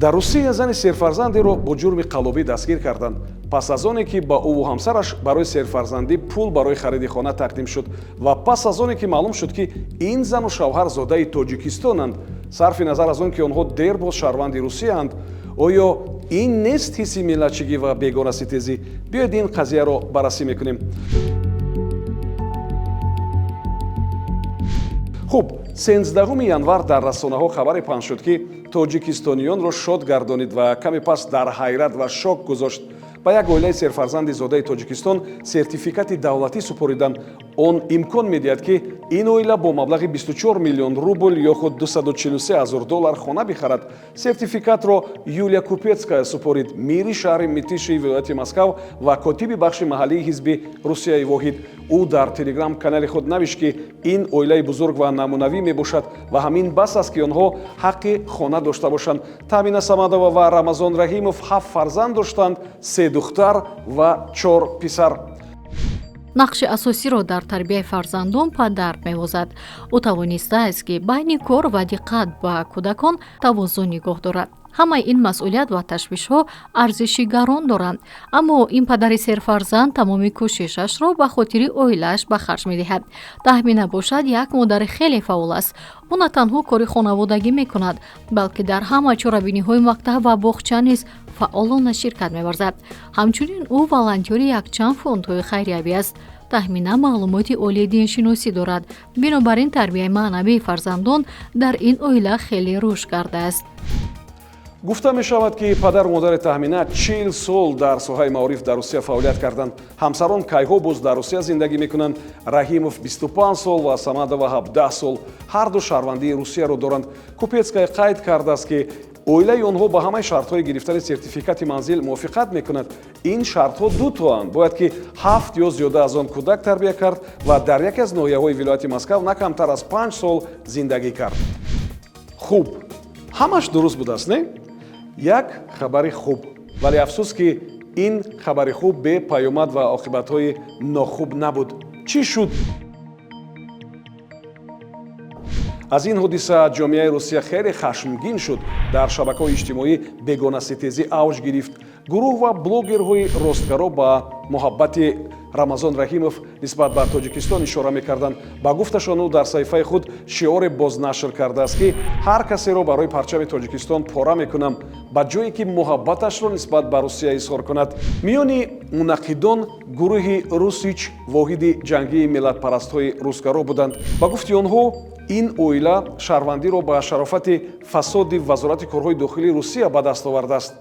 Дар Русия зани серфарзандеро бо ҷурми қаллобӣ дастгир карданд, пас аз оне ки ба ӯву ҳамсараш барои серфарзандӣ пул барои хариди хона тақдим шуд ва пас аз оне ки маълум шуд, ки ин зану шавҳар зодаи Тоҷикистонанд, сарфи назар аз он ки онҳо дербоз шаҳрванди Русияанд. Оё ин нест ҳисси миллатчигӣ ва бегонаситезӣ? Биёед, ин қазияро баррасӣ мекунем. Хуб, 13 январ дар расонаҳо хабаре паҳн шуд, ки тоҷикистониёнро шод гардонид ва каме пас дар ҳайрат ва шок гузошт. Ба як оилаи серфарзанди зодаи Тоҷикистон сертификати давлатӣ супориданд. Он имкон медиҳад, ки ин оила бо маблағи 24 миллион рубл ё худ 243 ҳазор доллар хона бихарад. Сертификатро Юлия Купецкая супорид, мири шаҳри Митиши вилояти Москав ва котиби бахши маҳаллии ҳизби Русияи воҳид. Ӯ дар Телеграм канали худ навишт, ки ин оилаи бузург ва намунавӣ мебошад ва ҳамин бас аст, ки онҳо ҳаққи хона дошта бошанд. Таъмина Самадова ва Рамазон Раҳимов ҳафт фарзанд доштанд: се духтар ва чор писар. Нақши асосиро дар тарбияи фарзандон падар мевозад. Ӯ тавонистааст, ки байни кор ва диққат ба кӯдакон тавозун нигоҳ дорад. Ҳамаи ин масъулият ва ташвишҳо арзиши гарон доранд, аммо ин падари серфарзанд тамоми кӯшишашро ба хотири оилааш ба харҷ медиҳад. Таҳмина бошад, як модари хеле фаъол аст. Ӯ на танҳо кори хонаводагӣ мекунад, балки дар ҳама чорабиниҳои мактаб ва боғча низ фаъолона ширкат меварзад. Ҳамчунин ӯ волонтёри якчанд фондҳои хайриявӣ аст. Таҳмина маълумоти олии диншиносӣ дорад, бинобар ин тарбияи маънавии фарзандон дар ин оила хеле рушд кардааст. Гуфта мешавад, ки падару модари Таҳмина 40 сол дар соҳаи маориф дар Русия фаъолият карданд. Ҳамсарон кайҳо боз дар Русия зиндагӣ мекунанд: Раҳимов 25 сол ва Самадова 17 сол. Ҳарду шаҳрвандии Русияро доранд. Купецкая қайд кардааст, ки оилаи онҳо ба ҳамаи шартҳои гирифтани сертификати манзил мувофиқат мекунад. Ин шартҳо дутоанд: бояд ки ҳафт ё зиёда аз он кӯдак тарбия кард ва дар яке аз ноҳияҳои вилояти Москав на камтар аз 5 сол зиндагӣ кард. Хуб, ҳамаш дуруст будааст, не? Як хабари хуб, вале афсӯс, ки ин хабари хуб бе паёмад ва оқибатҳои нохуб набуд. Чӣ шуд? Аз ин ҳодиса ҷомеаи Русия хеле хашмгин шуд. Дар шабакаҳои иҷтимоӣ бегонаситезӣ авҷ гирифт. Гурӯҳ ва блогерҳои ростгаро ба муҳаббати Рамазон Раҳимов нисбат ба Тоҷикистон ишора мекарданд. Ба гуфташон, ӯ дар саҳифаи худ шиоре бознашр кардааст, ки ҳар касеро барои парчами Тоҷикистон пора мекунам, ба ҷое ки муҳаббаташро нисбат ба Русия изҳор кунад. Миёни мунаққидон гурӯҳи Русич, воҳиди ҷангии миллатпарастҳои русгаро буданд. Ба гуфти онҳо, ин оила шаҳрвандиро ба шарофати фасоди Вазорати корҳои дохилии Русия ба даст овардааст.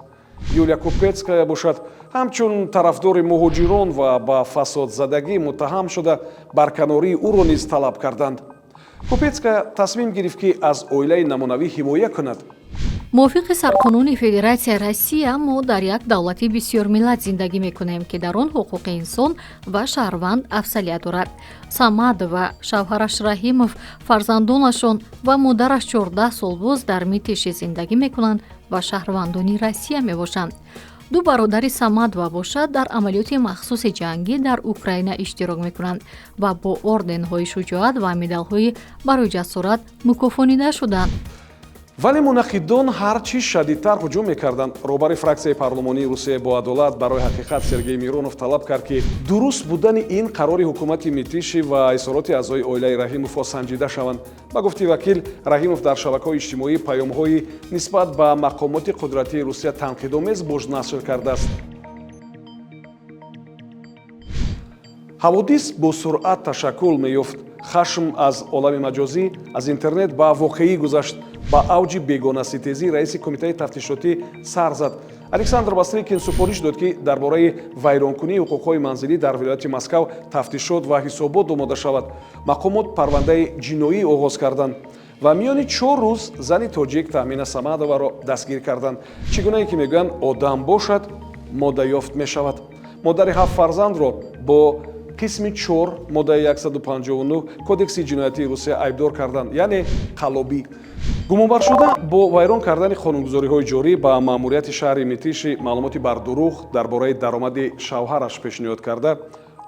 Юлия Купецкая бошад, ҳамчун тарафдори муҳоҷирон ва ба фасодзадагӣ муттаҳам шуда, барканории ӯро низ талаб карданд. Купецкая тасмим гирифт, ки аз оилаи намунавӣ ҳимоя кунад. Мувофиқи Сарқонуни Федератсияи Россия, мо дар як давлати бисёрмиллат зиндагӣ мекунем, ки дар он ҳуқуқи инсон ва шаҳрванд афзалият дорад. Самадова, шавҳараш Раҳимов, фарзандонашон ва модараш 14 сол боз дар Митиши зиндагӣ мекунанд ва шаҳрвандони Россия мебошанд. Ду бародари Самадова бошад, дар амалиёти махсуси ҷангӣ дар Украина иштирок мекунанд ва бо орденҳои шуҷоат ва медалҳои барои ҷасорат мукофонида шуданд. Вале мунаққидон ҳар чӣ шадидтар ҳуҷум мекарданд. Роҳбари фраксияи парлумонии Русия бо адолат барои ҳақиқат Сергей Миронов талаб кард, ки дуруст будани ин қарори ҳукумати Митиши ва изҳороти аъзои оилаи Раҳимовҳо санҷида шаванд. Ба гуфти вакил, Раҳимов дар шабакаҳои иҷтимоӣ паёмҳои нисбат ба мақомоти қудратии Русия танқидомез бознашр кардааст. Ҳаводис бо суръат ташаккул меёфт. Хашм аз олами маҷозӣ, аз интернет ба воқеӣ гузашт. Ба авҷи бегонаситезӣ раиси кумитаи тафтишотӣ сар зад. Александр Бастрикин супориш дод, ки дар бораи вайронкунии ҳуқуқҳои манзилӣ дар вилояти Москав тафтишот ва ҳисобот омода шавад. Мақомот парвандаи ҷиноӣ оғоз карданд ва миёни 4 рӯз зани тоҷик Таъмина Самадоваро дастгир карданд. Чӣ гунае ки мегӯянд, одам бошад, модда ёфт мешавад. Модари ҳафт фарзандро бо қисми 4 моддаи 159 Кодекси ҷиноятии Русия айбдор карданд, яъне қаллобӣ. Гумонбаршуда бо вайрон кардани қонунгузориҳои ҷорӣ ба маъмурияти шаҳри Митиши маълумоти бардурӯғ дар бораи даромади шавҳараш пешниҳод карда.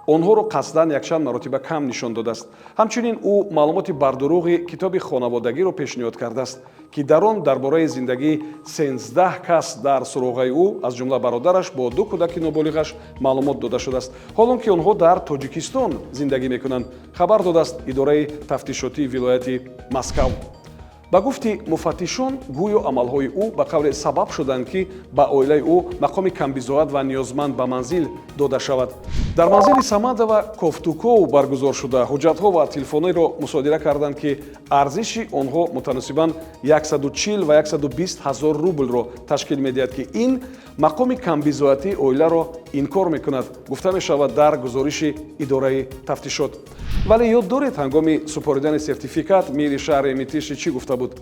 Онҳоро қасдан якчанд маротиба кам нишон додааст. Ҳамчунин ӯ маълумоти бардурӯғи китоби хонаводагиро пешниҳод кардааст, ки дар он дар бораи зиндагии 13 кас дар суроғаи ӯ, аз ҷумла бародараш бо ду кӯдаки ноболиғаш, маълумот дода шудааст, ҳолон ки онҳо дар Тоҷикистон зиндагӣ мекунанд, хабар додааст идораи тафтишотии вилояти Москав. Ба гуфти муфаттишон, гӯё амалҳои ӯ ба қавле сабаб шуданд, ки ба оилаи ӯ мақоми камбизоат ва ниёзманд ба манзил дода шавад. Дар манзили Самадова кофтуков баргузор шуда, ҳуҷҷатҳо ва телефонеро мусодира карданд, ки арзиши онҳо мутаносибан 140 ва 120 ҳазор рублро ташкил медиҳад, ки ин мақоми камбизоатии оиларо инкор мекунад, гуфта мешавад дар гузориши идораи тафтишот. Вале ёд доред, ҳангоми супоридани сертификат мери шаҳри Митиши чӣ гуфта буд?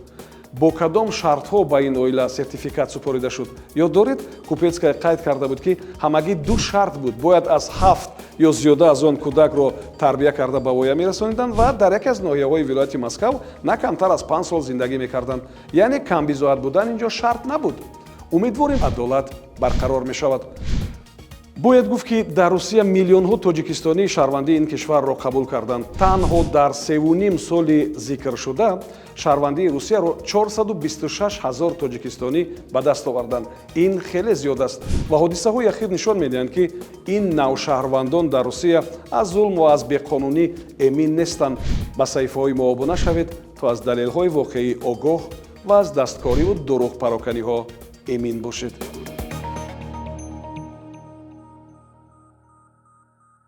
Бо кадом шартҳо ба ин оила сертификат супорида шуд? Ёд доред, Купецкая қайд карда буд, ки ҳамагӣ ду шарт буд: бояд аз ҳафт ё зиёда аз он кӯдакро тарбия карда ба воя мерасониданд ва дар яке аз ноҳияҳои вилояти Москав на камтар аз 5 сол зиндагӣ мекарданд. Яъне камбизоат будан ин ҷо шарт набуд. Умедворем, адолат барқарор мешавад. Бояд гуфт, ки дар Русия миллионҳо тоҷикистонӣ шаҳрвандии ин кишварро қабул карданд. Танҳо дар севуним соли зикршуда шаҳрвандии Русияро 426 ҳазор тоҷикистонӣ ба даст оварданд. Ин хеле зиёд аст ва ҳодисаҳои ахир нишон медиҳанд, ки ин навшаҳрвандон дар Русия аз зулм ва аз беқонунӣ эмин нестанд. Ба саҳифаҳои мо обуна шавед, то аз далелҳои воқеӣ огоҳ ва аз дасткориву дурӯғпароканиҳо эмин бошед.